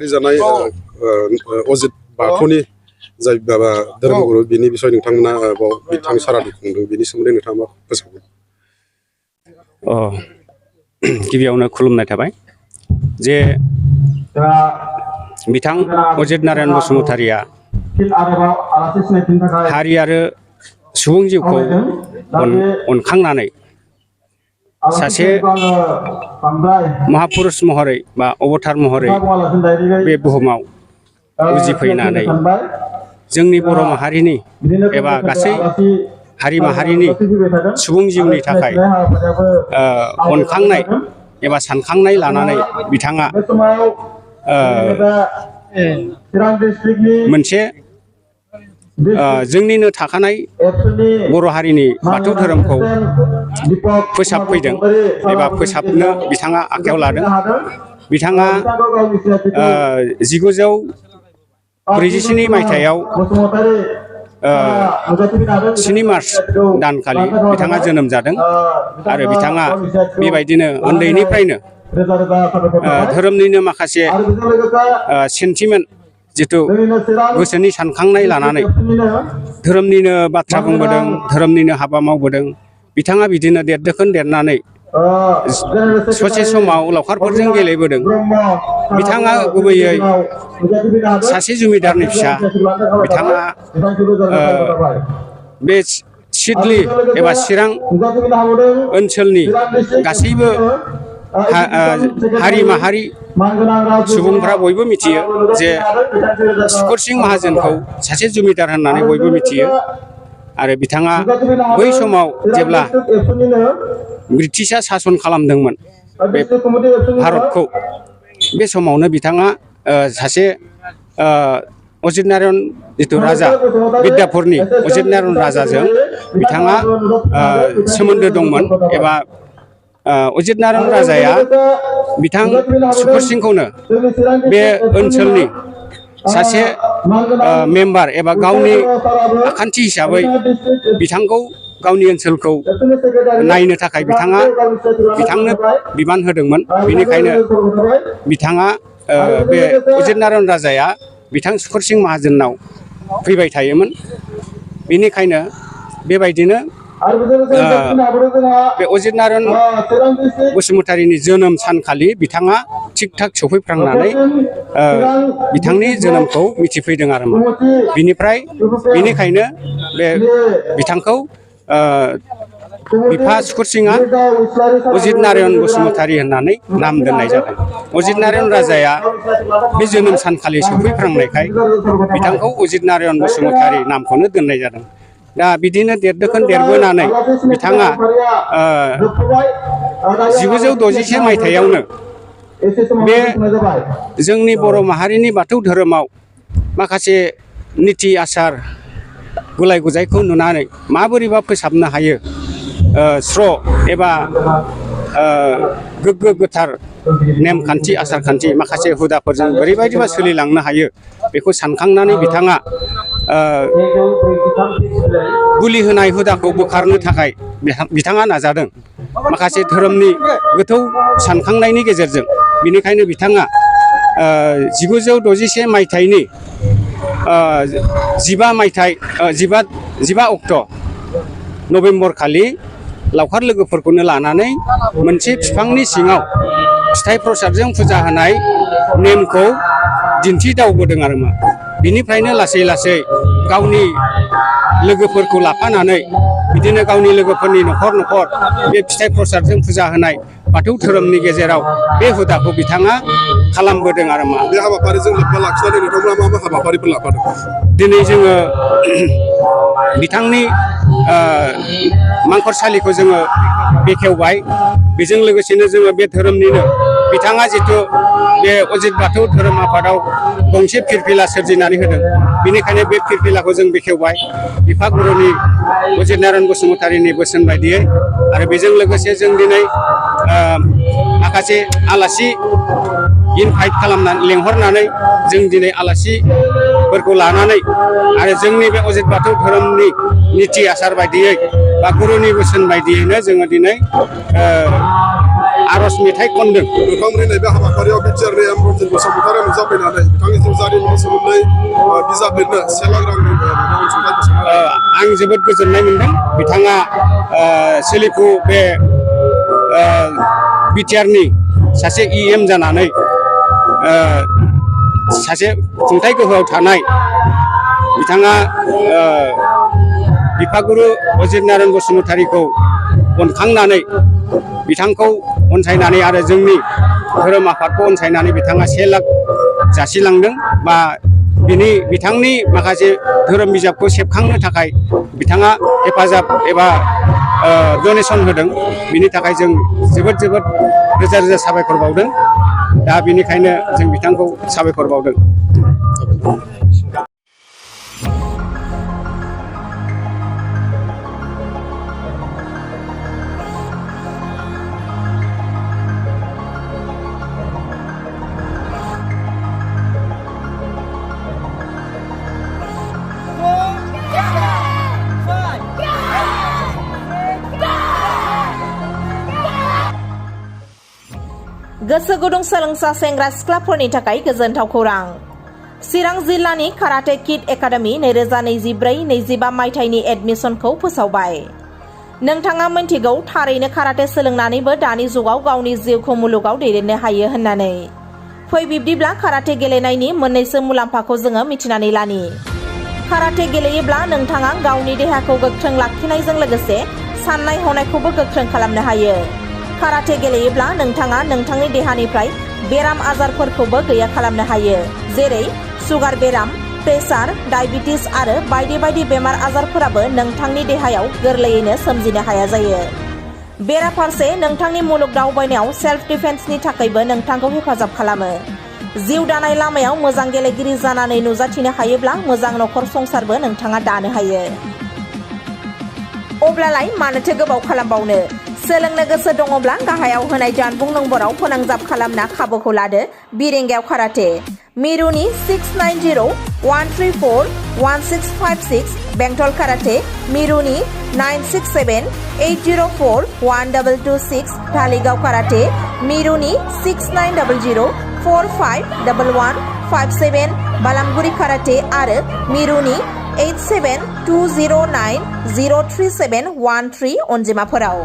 जानाय अजित बाथौनि जाय माबा धोरोमगुरु बिनि बिसय नोंथांमोना बिथां सारादु खुंदों बिनि सोमोन्दै नोंथाङा मा फोसावगोन? गिबियावनो खुलुमनाय थाबाय जे बिथां अजित नारायण बसुमतारिया हारि आरो सुबुं जिउखौ अनखांनानै सासे महापुरुष महरै बा अबतार महरै बे बुहुमाव उजिफैनानै जोंनि बर' माहारिनि एबा गासै हारि माहारिनि सुबुं जिउनि थाखाय अनखांनाय एबा सानखांनाय लानानै बिथाङा मोनसे जोंनिनो थाखानाय बर' हारिनि बाथौ धोरोमखौ फोसाबफैदों एबा फोसाबनो बिथाङा आखायाव लादों। बिथाङा 1947 मायथाइयाव 7 मार्च दानखालि बिथाङा जोनोम जादों आरो बिथाङा बेबायदिनो उन्दैनिफ्रायनो धोरोमनिनो माखासे सेन्टिमेन्ट जिथु गोसोनि सानखांनाय लानानै धोरोमनिनो बाथ्रा बुंबोदों, धोरोमनिनो हाबा मावबोदों। बिथाङा बिदिनो देरदोखोन देरनानै ससे समाव लावखारफोरजों गेलेबोदों। बिथाङा गुबैयै सासे जमिदारनि फिसा। बिथाङा बे सिडली एबा चिरां ओनसोलनि गासैबो हारि माहारि सुबुंफ्रा बयबो मिथियो जे सुकुर सिं माहाजोनखौ सासे जमिदार होननानै बयबो मिथियो। आरो बिथाङा बै समाव जेब्ला ब्रिटिशआ सासन खालामदोंमोन बे भारतखौ, बे समावनो बिथाङा सासे अजित नारायण जिथु राजा बिद्यापुरनि अजित नारायण राजाजों बिथाङा सोमोन्दो दंमोन एबा अजित नारायण राजाया बिथां सुकुर सिंखौनो बे ओनसोलनि सासे मेम्बार एबा गावनि आखान्थि हिसाबै बिथांखौ गावनि ओनसोलखौ नायनो थाखाय बिथांनो बिबान होदोंमोन। बेनिखायनो बिथाङा बे अजित नारायण राजाया बिथां सुकुर सिं माहाजोननाव फैबाय थायोमोन। बेनिखायनो बेबायदिनो बे अजित नारायण बसुमतारिनि जोनोम सानखालि बिथाङा थिग थाग सफैफ्रांनानै बिथांनि जोनोमखौ मिथिफैदों आरो मा बेनिखायनो बे बिथांखौ बिफा सुकुर सिंआ अजित नारायण बसुमतारि होननानै नाम दोननाय जादों। अजित नारायण राजाया बे जोनोम सानखालि सफैफ्रांनायखाय बिथांखौ अजित नारायण बसुमतारि नामखौनो दोननाय जादों। दा बिदिनो देरदोखोन देरबोनानै बिथाङा 1961 मायथाइयावनो बे जोंनि बर' माहारिनि बाथौ धोरोमाव माखासे निति आसार गुलाय गुजायखौ नुनानै माबोरैबा फोसाबनो हायो, स्र' एबा गोग्गो गोथार नेमखान्थि आसारखान्थि माखासे हुदाफोरजों बोरैबायदिबा सोलिलांनो हायो, बेखौ सानखांनानै बिथाङा गुलि होनाय हुदाखौ बोखारनो थाखाय बिथाङा नाजादों माखासे धोरोमनि गोथौ सानखांनायनि गेजेरजों। बेनिखायनो बिथाङा 1961 मायथाइनि 15 अक्ट' नभेम्बर खालि लावखार लोगोफोरखौनो लानानै मोनसे बिफांनि सिङाव फिथाइ प्रसादजों फुजा होनाय नेमखौ दिन्थिदावबोदों आरो मा। बिनिफ्रायनो लासै लासै गावनि लोगोफोरखौ लाफानानै बिदिनो गावनि लोगोफोरनि न'खर न'खर बे फिथाइ प्रसादजों फुजा होनाय बाथौ धोरोमनि गेजेराव बे हुदाखौ बिथाङा खालामबोदों आरो मा। बे हाबाफारिजों लोब्बा लाखिनानै नोंथांमोना मा मा हाबाफारिफोर लाफादों? दिनै जोङो बिथांनि मांखरसालिखौ जोङो बेखेवबाय। बेजों लोगोसेनो जोङो बे धोरोमनिनो बिथाङा जिथु बे अजित बाथौ धोरोम आफादाव गंसे फिरफिला सोरजिनानै होदों, बेनिखायनो बे फिरफिलाखौ जों बेखेवबाय बिफा गुरुनि अजित नारायण बसुमतारिनि बोसोन बायदियै। आरो बेजों लोगोसे जों दिनै माखासे आलासि इनभाइट खालामनानै लेंहरनानै जों दिनै आलासिफोरखौ लानानै आरो जोंनि बे अजित बाथौ धोरोमनि निति आसार बायदियै बा गुरुनि बोसोन बायदियैनो जोङो दिनै आर'ज मेथाइ खनदों। नोंथांमोननि नैबे हाबाफारियाव बिटिआरनि एम रन्जित बसुमतारिया नुजाफैनानै बिथांनि जिउ जारिमिननि सोमोन्दै बिजाब लिरनो 1 लाख रांनि अनसुंथाइ बेसेन आं जोबोद गोजोननाय मोनदों बिथाङा सोलिफु बे बिटिआरनि सासे EM जानानै सासे खुंथाय गोहोआव थानाय बिथाङा बिफागुरु अजित नारायण बसुमतारीखौ अनखांनानै बिथांखौ अनसायनानै आरो जोंनि धोरोम आफादखौ अनसायनानै बिथाङा 1 लाख जासिलांदों बा बिथांनि माखासे धोरोम बिजाबखौ सेबखांनो थाखाय बिथाङा हेफाजाब एबा डनेसन होदों। बिनि थाखाय जों जोबोद रोजा रोजा साबायखर बावदों। दा बेनिखायनो जों बिथांखौ साबायखर बावदों। गोसो गुदुं सोलोंसा सेंग्रा सिख्लाफोरनि थाखाय गोजोनथाव खौरां। चिरां जिल्लानि काराटे किड एकाडेमि 2024-25 मायथाइनि एडमिशनखौ फोसावबाय। नोंथाङा मिन्थिगौ थारैनो काराटे सोलोंनानैबो दानि जुगाव गावनि जिउखौ मुलुगाव दैदेननो हायो होननानै। फै बिब्दिब्ला काराटे गेलेनायनि मोननैसो मुलाम्फाखौ जोङो मिथिनानै लानि। काराटे गेलेयोब्ला नोंथाङा गावनि देहाखौ गोख्रों लाखिनायजों लोगोसे साननाय हनायखौबो गोख्रों खालामनो हायो। काराटे गेलेयोब्ला नोंथाङा नोंथांनि देहानिफ्राय बेराम आजारफोरखौबो गैया खालामनो हायो, जेरै सुगार बेराम, प्रेसार, डायबिटिस आरो बायदि बायदि बेमार आजारफोराबो नोंथांनि देहायाव गोरलैयैनो सोमजिनो हाया जायो। बेराफारसे नोंथांनि मुलुग दावबायनायाव सेल्फ डिफेन्सनि थाखायबो नोंथांखौ हेफाजाब खालामो। जिउ दानाय लामायाव मोजां गेलेगिरि जानानै नुजाथिनो हायोब्ला मोजां नखर संसारबो नोंथाङा दानो हायो। अब्लालाय मानोथो गोबाव खालामबावनो? सोलोंनो गोसो दङब्ला गाहायाव होनाय जानबुं नम्बराव फोनांजाब खालामना खाबुखौ लादो बिरेंगायाव काराटे। मिरुनि 690-134-1656, बेंटल काराटे मिरुनि 967-804-1226, धालिगाव काराटे मिरुनि 6900-451157, बालामगुरि काराटे आरो मिरुनि 8720903713 अनजिमाफोराव।